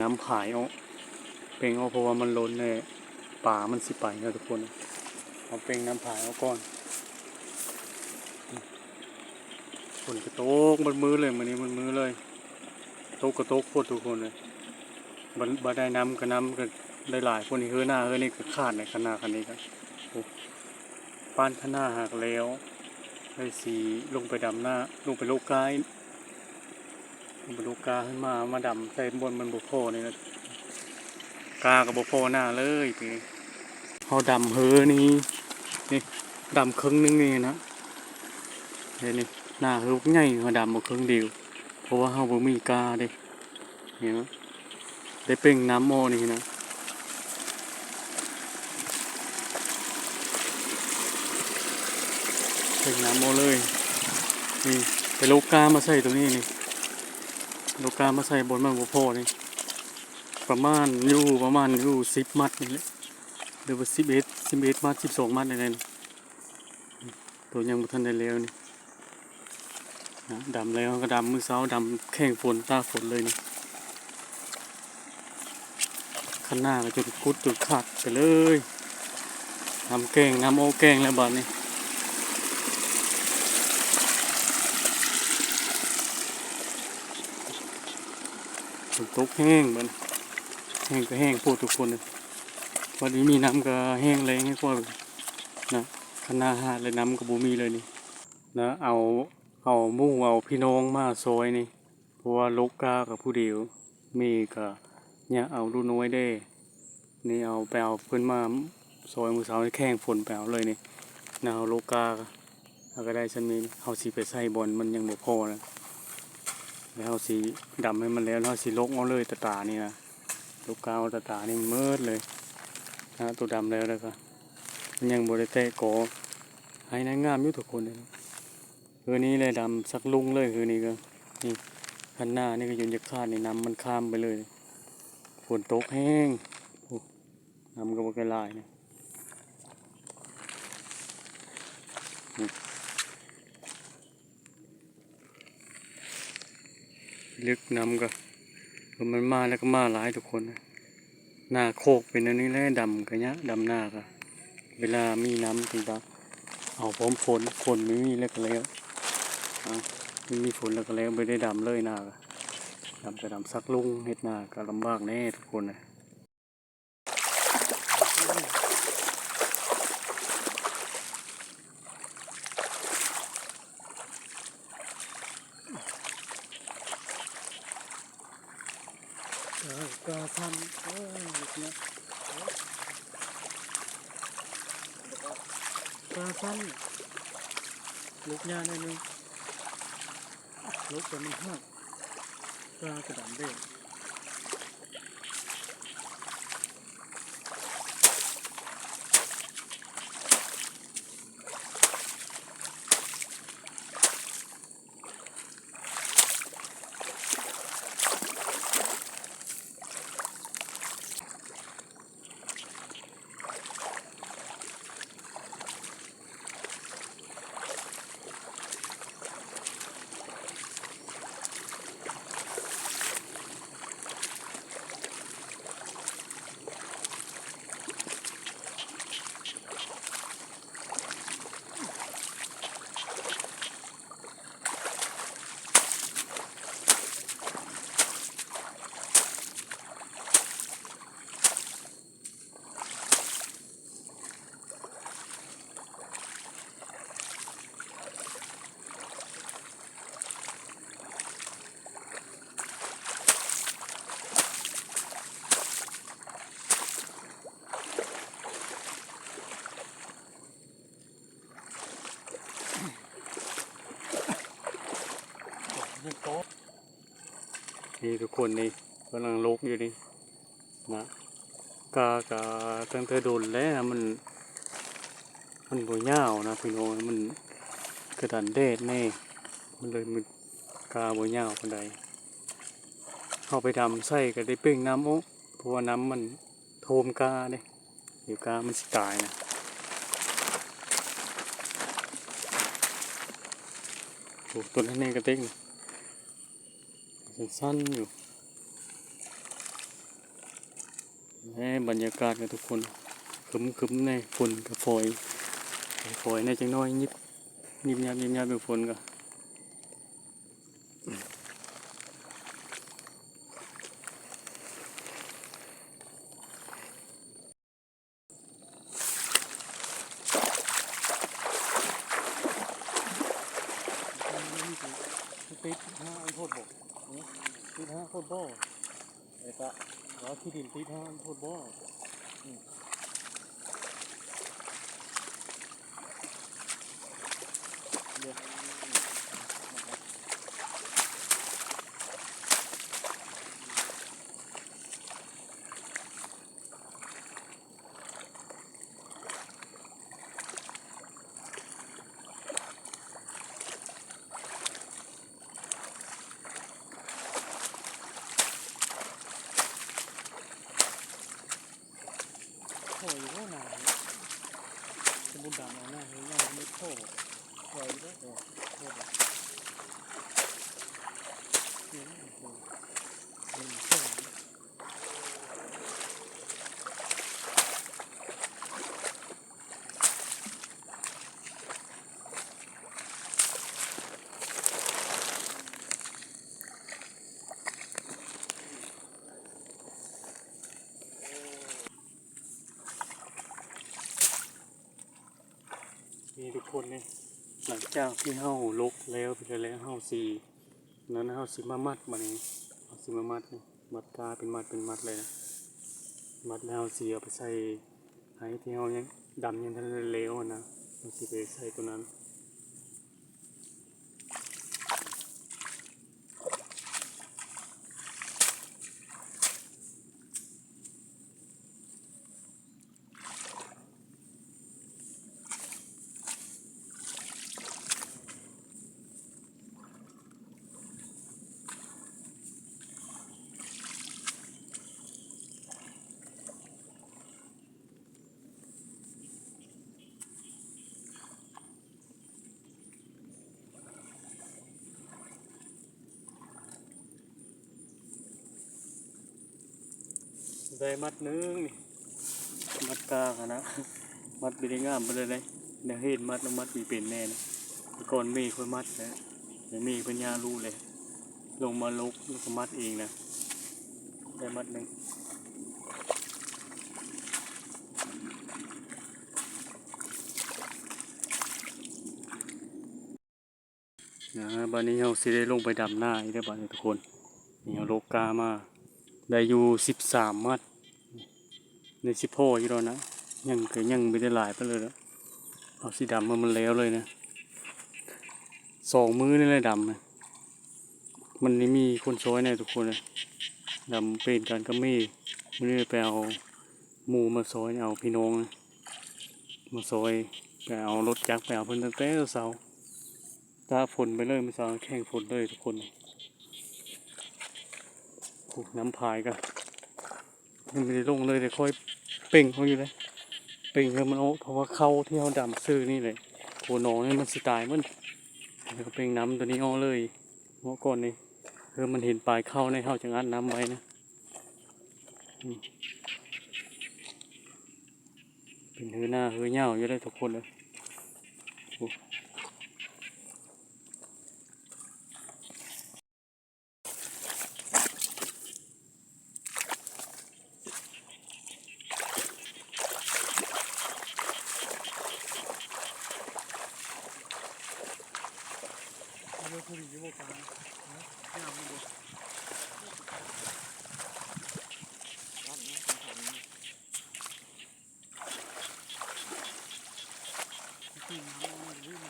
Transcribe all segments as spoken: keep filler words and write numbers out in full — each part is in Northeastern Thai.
น้ำผายออก เป่งออก เพราะว่ามันล้นแน่ ปลามันสิไปนะทุกคน เอาเป่งน้ำผายออกก่อน ฝนกะตกหมดมื้อเลย มื้อนี้หมดมื้อเลย ตกกะตกโพดทุกคนเลย บ่ บ่ได้น้ำกะน้ำกะได้หลาย พวกนี้เฮือหน้าเฮือนี่กะขาดในคันนาคันนี้กะ โอ้ ปานคันนาหักแล้ว เลยสิลงไปดำหน้า ลงไปโลกกา ลงไปโลกกาขึ้นมา มาดำใส่บ่อนมันบ่พอนี่นะ กากะบ่พอหน้าเลยปีนี้ เฮาดำเฮือนี่ นี่ ดำครึ่งหนึ่งนี่นะ เดี๋ยวนี้ หน้าเฮือใหญ่ เฮาดำเอาครึ่งเดียว เพราะว่าเฮาบ่มีกาเด้ นี่นะ ได้เป่งน้ำออกนี่นะ เป่งน้ำออกเลย นี่ ไปโลกกามาใส่ตรงนี้นี่ โลกกามาใส่บ่อนมันบ่พอนี่ ประมาณอยู่ ประมาณอยู่สิบมัดนี่แหละ หรือว่าสิบเอ็ด สิบเอ็ดมัด สิบสองมัดนี่แหละ ตัวยังบ่ทันได้แล้วนี่ นะ ดำแล้วกะดำมื้อเช้า ดำแข่งฝน ตากฝนเลยนี่ คันนากะจนกุดจนขาดไปเลย น้ำแกง น้ำออกแกงแล้วบาดนี้ ฝนตกแฮงบาดนี้ แฮงกะแฮงโพดทุกคนเลย บาดนี้มีน้ำกะแฮงแล้งแฮงกว่านะ คันนาหาดเลย น้ำกะบ่มีเลยนี่นะ เอา เอาหมู่เอาพี่น้องมาซอยนี่ เพราะว่าโลกกากับผู้เดียว แม่กะเนี่ยเอาลูกน้อยเด้ นี่เอาไปเอาเพิ่นมาซอยมื้อเช้านี่ แข่งฝนไปเอาเลยนี่นะ เอาโลกกา เฮากะได้ส่ำนี้ เฮาสิไปใส่บ่อนมันยังบ่พอนะ แล้วเฮาสิดำให้มันแล้ว เฮาสิลกเอาเลยตะตานี่นะ โลกกาเอาตะตานี่มันหมดเลยนะ ตัวดำแล้ว แล้วกะมันยังบ่ได้แตะกอ ไฮนางามอยู่ทุกคนเลย เฮือนี้แหละดำสักลุงเลย เฮือนี้กะ นี่ คันนานี่กะจนจะขาดนี่ น้ำมันข้ามไปเลย ฝนตกแฮง โอ้ น้ำกะบ่ค่อยหลายนี่ นี่ ลึกน้ำกะ มันมาแล้วกะมาหลายทุกคนนะ นาโคกเป็นอันนี้แหละ ดำกะยะ ดำนากะ เวลามีน้ำจั่งกะเอาพร้อมฝน ฝนบ่มีแล้วกะแล้ว อ่ะ บ่มีฝนแล้วกะแล้ว บ่ได้ดำเลยนากะ ดำกะดำสักลุง เฮ็ดนากะลำบากแน่ทุกคนนะ เออกาสั้น โอ้ย เนี่ย กาสั้น ลุกยากหน่อยนึง ลุกไปมันหัก กากะดำเด้ง นี่ทุกคนนี่ กำลังลกอยู่นี่นะ กากะตั้งแต่โดนแล้วนะ มัน มันบ่ยาวนะพี่น้อง มันกะดันแดดแน่ มันเลยมันกาบ่ยาวปานใด เฮาไปดำใส่กะได้เป่งน้ำออก เพราะว่าน้ำมันท่วมกาเด้ เดี๋ยวกามันสิตายนะ โอ้ ต้นอันนี้กะเต็กนี่ สั้นๆอยู่ แหม บรรยากาศกับทุกคน ครึ้มๆ แน่ ฝนก็ฝอย ฝอยแน่จังน้อย ยิบ ยิบยับ ยิบยับอยู่ ฝนก็ ติดห้าอันโพดบ่ ติดห้าโพดบ่ ไอ้ตะ ว่าที่ดินติดห้าอันโพดบ่ อืม เดี๋ยว โอ้ย โอ้ย หนาเลย สมมุติดำเอาหน้าเฮ้ย หน้าไม่โทษ ไหวอยู่แล้ว โอ้ย โทษเลย เดี๋ยวนะ โอ้ย เดี๋ยวนะ นี่ทุกคนนี่ หลังจากที่เฮาลกแล้ว ไปแล้ว เฮาสิ นั้นเฮาสิมามัด บัดนี้ เฮาสิมามัดนี่ มัดกาเป็นมัดเป็นมัดเลยนะ มัดแล้วเฮาสิเอาไปใส่ ไห้ที่เฮายังดำยังทันได้แล้วอะนะ เฮาสิไปใส่ตัวนั้น ได้มัดหนึ่งนี่ มัดกลางอะนะ มัดบ่ได้งามปานใดเด้ แนวเฮ็ดมัดนะ มัดบ่เป็นแน่นะ แต่ก่อนแม่ค่อยมัดนะ แต่แม่เพิ่นย่ารู้เลย ลงมาลกแล้วก็มัดเองนะ ได้มัดหนึ่ง นะ บัดนี้เฮาสิได้ลงไปดำนาอีกแล้วบัดนี้ทุกคน นี่เฮาลกกามา ได้อยู่สิบสามมัด ในสิบพ่ออยู่แล้วนะ ยังก็ยังบ่ได้หลายปานใดแล้ว เฮาสิดำให้มันแล้วเลยนะ สองมื้อนี่แหละดำนะ มันนี่มีคนซอยแน่ทุกคนเลย ดำเป็นกันกับแม่ มื้อนี้ไปเอาหมู่มาซอย เอาพี่น้องนะ มาซอย ไปเอารถจักรไปเอาเพิ่นตั้งแต่เช้า ตากฝนไปเลย มื้อเช้าแข่งฝนเลยทุกคน โอ้ น้ำพายก็ยังบ่ได้ลงเลย เดี๋ยวค่อยเป่งเอาอยู่เลย เป่งให้มันออก เพราะว่าเข้าที่เฮาดำซื่อนี่แหละ โอ้ หนองนี่มันสิตายหมด แล้วก็เป่งน้ำตัวนี้ออกเลย เมื่อก่อนนี่ เออ มันเห็นปลายเข้าในเฮาจังอัดน้ำไว้นะ อืม เป็นเฮือหน้าเฮือยาวอยู่ได้ทุกคนเลย โอ้ เดี๋ยวพอดีจะบอกกันนะ ไม่เอาไม่บอก ตื่นมามันไม่รู้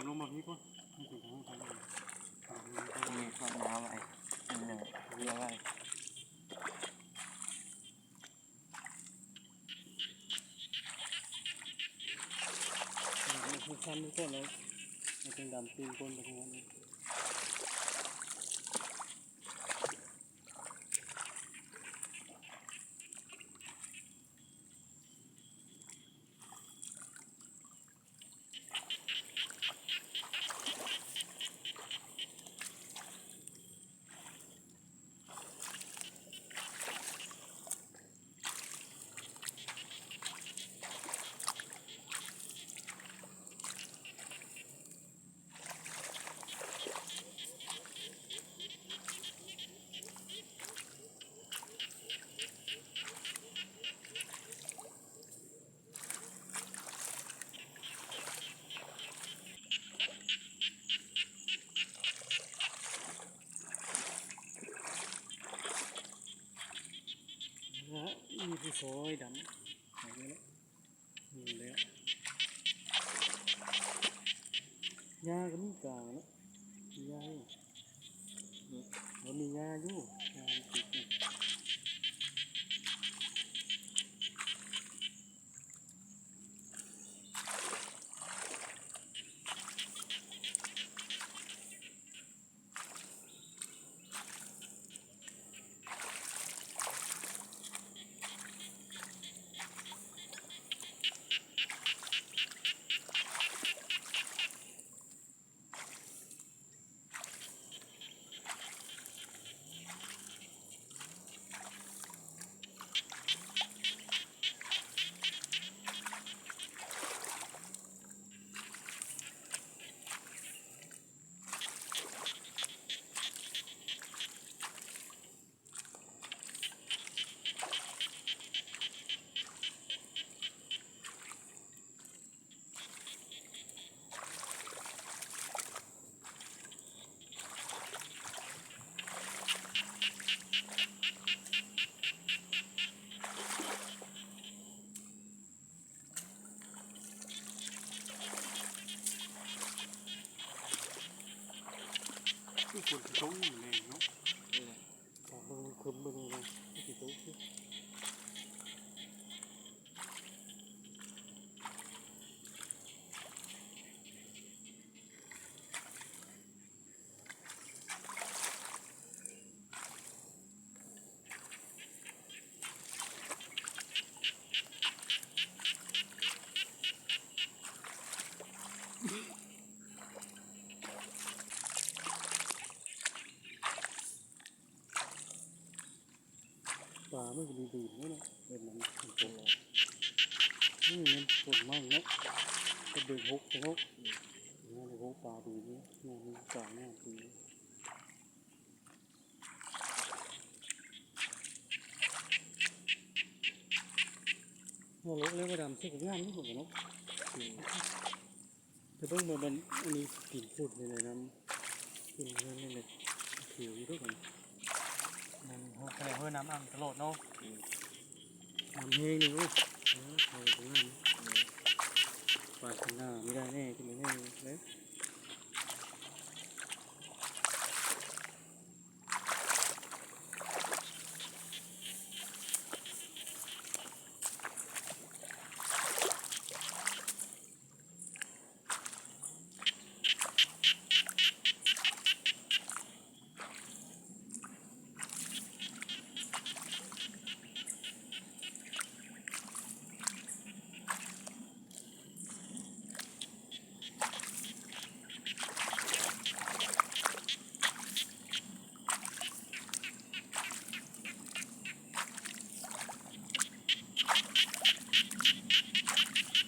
ลงมาพี้ก่อน ให้ถึงทางนี้ก่อน มีข้าวน้ำไว้ อันหนึ่งเยอะไว้ มันคือคันทุกคนเลย มันเป็นดำปีนก้นไปทางนั้นเลย นะ มีผู้ซอยดำ อย่างนี้แหละ นี่แล้ว หญ้าก็มีกลางแล้ว หญ้าอยู่ มันมีหญ้าอยู่ หญ้ามันติดอยู่ ที่คนเขาอยู่ในเนาะ เออ แต่มันคือมันอะไรที่ตัว ปลามันก็ดีๆนั่นแหละ เป็นมันเป็นตัว นี่มันฝนมากเนาะ ก็เดินหกไปเนาะ งานหกปลาดีนี่ งานนี้ปลางานดี หัวโลกเลยว่าดำ สุกงามที่สุดเนาะ อืม แต่เบิ่งมามัน อันนี้กินพูดเลยนะ น้ำกินเงินนี่เลย เขียวอยู่ด้วยกัน มันเขาแสดงว่าน้ำอ่างตลอดเนาะ อืม น้ำแห้งนี่ โอ้ย เออ เขาตรงนั้น อืม ปาดข้างหน้าไม่ได้แน่ กินไม่แน่เลย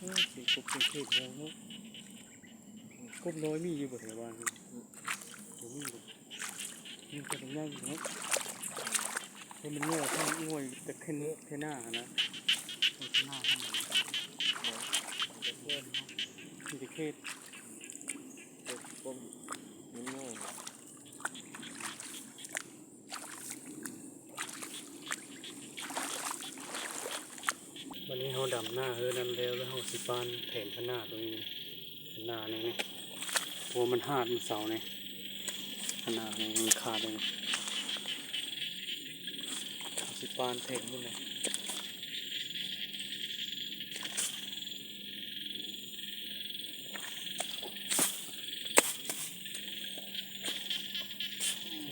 โอ้ย สิกบเป็นเขตแห้งเนาะ กบน้อยมีอยู่บ่แถวบ้านนี่ บ่มีบ่ มีแต่ตรงนั้นเนาะ เพราะมันเนี่ยข้างอ้วยจะขึ้นเทน่านะ โอ้ เทน่าข้างใน เดี๋ยว มันจะเพื่อนเนาะ มีแต่เขต เดี๋ยวกบมันง่าย วันนี้เฮาดำหน้าเฮือนั้นแล้ว แล้วเฮาสิปานแผนข้างหน้าตรงนี้ ข้างหน้านี่นี่ ว่ามันหาดมันเสาเนี่ย ขนาดนี้มันขาดเลย สิปานเทงหมดเลย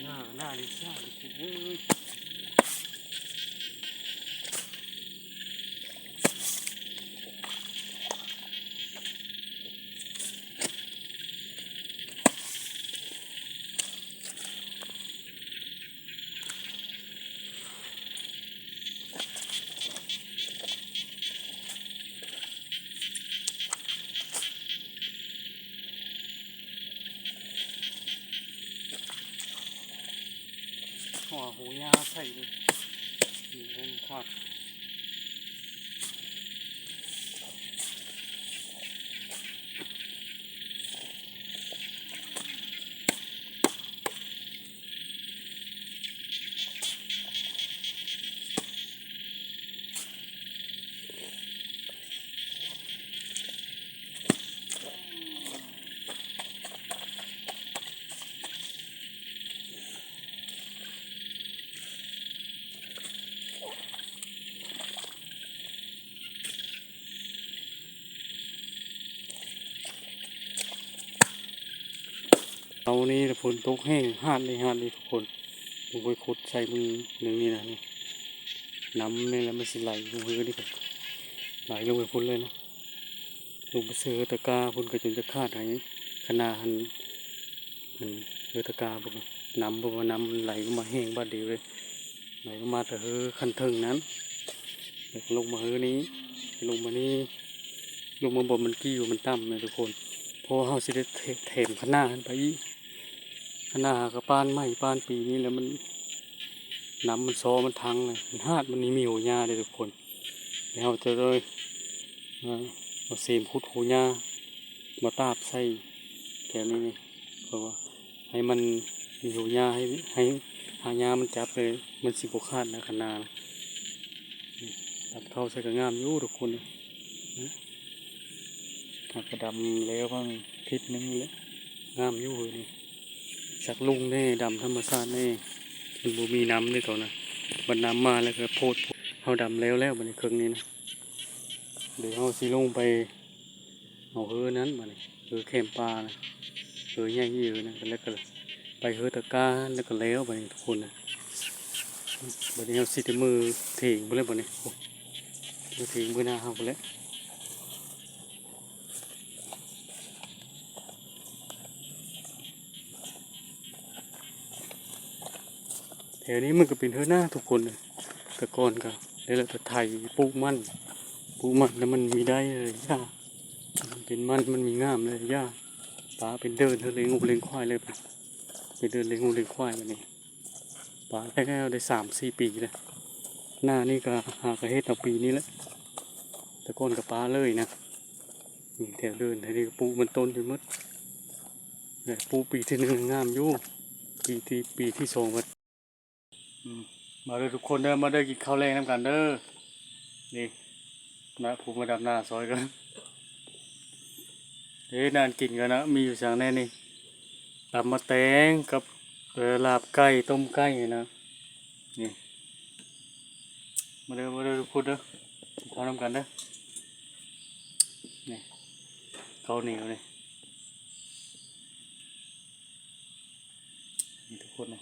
หน้า หน้าดิซ่าดิเอ้ย หัวหูยาใส่ดิ หูมันขาด เอานี่ฝนตกแห้ง หาดนี่ หาดนี่ทุกคน ผมไปขุดใส่มือหนึ่งนี่นะนี่ น้ำนี่แหละมันสิไหลลงไปนี่ก็ไหลลงไปพุ้นเลยนะ ลงไปเสิร์ตะกร้าพุ้นก็จนจะขาดหาย ขนาดหัน หันเสิร์ตะกร้าพุ้น น้ำ เพราะว่าน้ำมันไหลลงมาแห้งบาดเดียวเลย ไหลลงมาแต่เฮือคันเทิงนั้น แล้วก็ลงมาเฮือนี้ ลงมานี่ ลงมาบ่มันกี้อยู่มันต่ำนะทุกคน เพราะว่าเฮาสิได้แถมขนาดหั้นไปอีก ขนาดหากะปานไม้ปานปีนี่แหละมัน น้ำมันซ้อมันทังเลย มันหาดมันนี่มีหัวยาเลยทุกคน แล้วเฮาจะได้ อ่า เอาเสมขุดหัวยามาตาบใส่แถวนี้นี่ เพราะว่าให้มันมีหัวยา ให้ ให้หายามันจับเลย มันสิบ่ขาดนะขนาดนะ นี่ ดำเข้าใส่ก็งามอยู่ทุกคนนะ นะ หากะดำแล้วพังอาทิตย์หนึ่งนี่แหละ งามอยู่เฮ้ยนี่ สักลุงแน่ ดำธรรมชาติแน่ มันบ่มีน้ำนี่เขานะ บัดน้ำมาแล้วก็โพด เฮาดำแล้วแล้วบัดนี้เครื่องนี้นะ เดี๋ยวเฮาสิลงไปเอาเฮือนั้นบัดนี้ เฮือแคมปลานะ เฮือใหญ่อยู่นะ แล้วก็ไปเฮือตะกร้า แล้วก็แล้วบัดนี้ทุกคนนะ บัดนี้เฮาสิได้มือเถงไปเลยบัดนี้ โอ้ มือเถงมือหน้าเฮาไปแล้ว แถวนี้มันก็เป็นเฮือนาทุกคนเลย แต่ก่อนก็ได้ละแต่ไถปลูกมัน ปลูกมันแล้วมันมีได้เลยหญ้า มันเป็นมัน มันมีงามเลยหญ้า ปลาเป็นเดินเฮือเลี้ยงงัวเลี้ยงควายเลย เป็นเดินเลี้ยงงัวเลี้ยงควายบัดนี้ ปลาแล้วได้สามสี่ปีแล้ว หน้านี่ก็หากะเฮ็ดเอาปีนี้แหละ แต่ก่อนก็ปลาเลยนะ นี่แถวเดินแถวนี้ก็ปลูกมันต้นไปหมด เนี่ยปลูกปีที่หนึ่งงามอยู่ ปีที่ ปีที่สองก็ อืม มาเด้อทุกคนเด้อ มาเด้อกินข้าวแลงนำกันเด้อ นี่ นะ ผมมาดำนาซอยกัน เอ้ย นานกินกันนะ มีอยู่สังแน่นี่ ตำมะแตงกับ เอ่อ ลาบไก่ ต้มไก่นี่นะ นี่ มาเด้อ มาเด้อทุกคนเด้อ กินข้าวนำกันเด้อ นี่ ข้าวเหนียวนี่ นี่ทุกคนนะ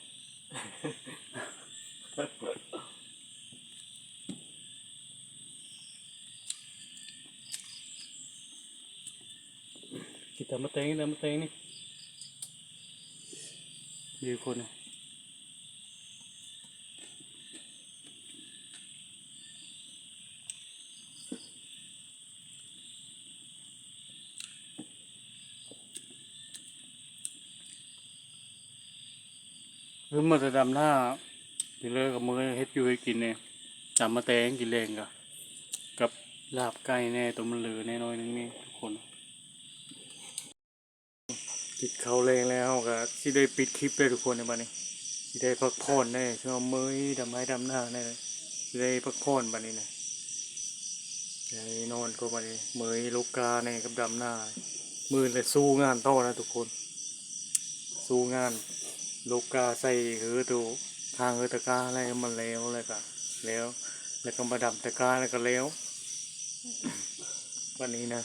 กินตำมะแตง ตำมะแตงนี่ มีคนนะ เพิ่นมาแต่ดำนา ทีเลิกกับมื้อเฮ็ดอยู่ให้กินเนี่ย ตำมะแตงกินแลงกะ กับลาบไก่แน่ ตัวมันเหลือแน่น้อยหนึ่งนี่ทุกคน กินข้าวแลงแล้วก็สิได้ปิดคลิปได้ทุกคนในบัดนี้ สิได้พักผ่อนแน่ ช่วงเมื่อยดำไร่ดำนาแน่ สิได้พักผ่อนบัดนี้นะ ได้นอนก็บัดนี้ เมื่อยลุกกาแน่กับดำนา มื้อละสู้งานต่อนะทุกคน สู้งาน ลูกกาใส่เฮือตัวทางเฮือตะกร้าอะไรมันแล้วแล้วก็แล้ว แล้วก็มาดำตะกร้าแล้วก็แล้ว วันนี้นะ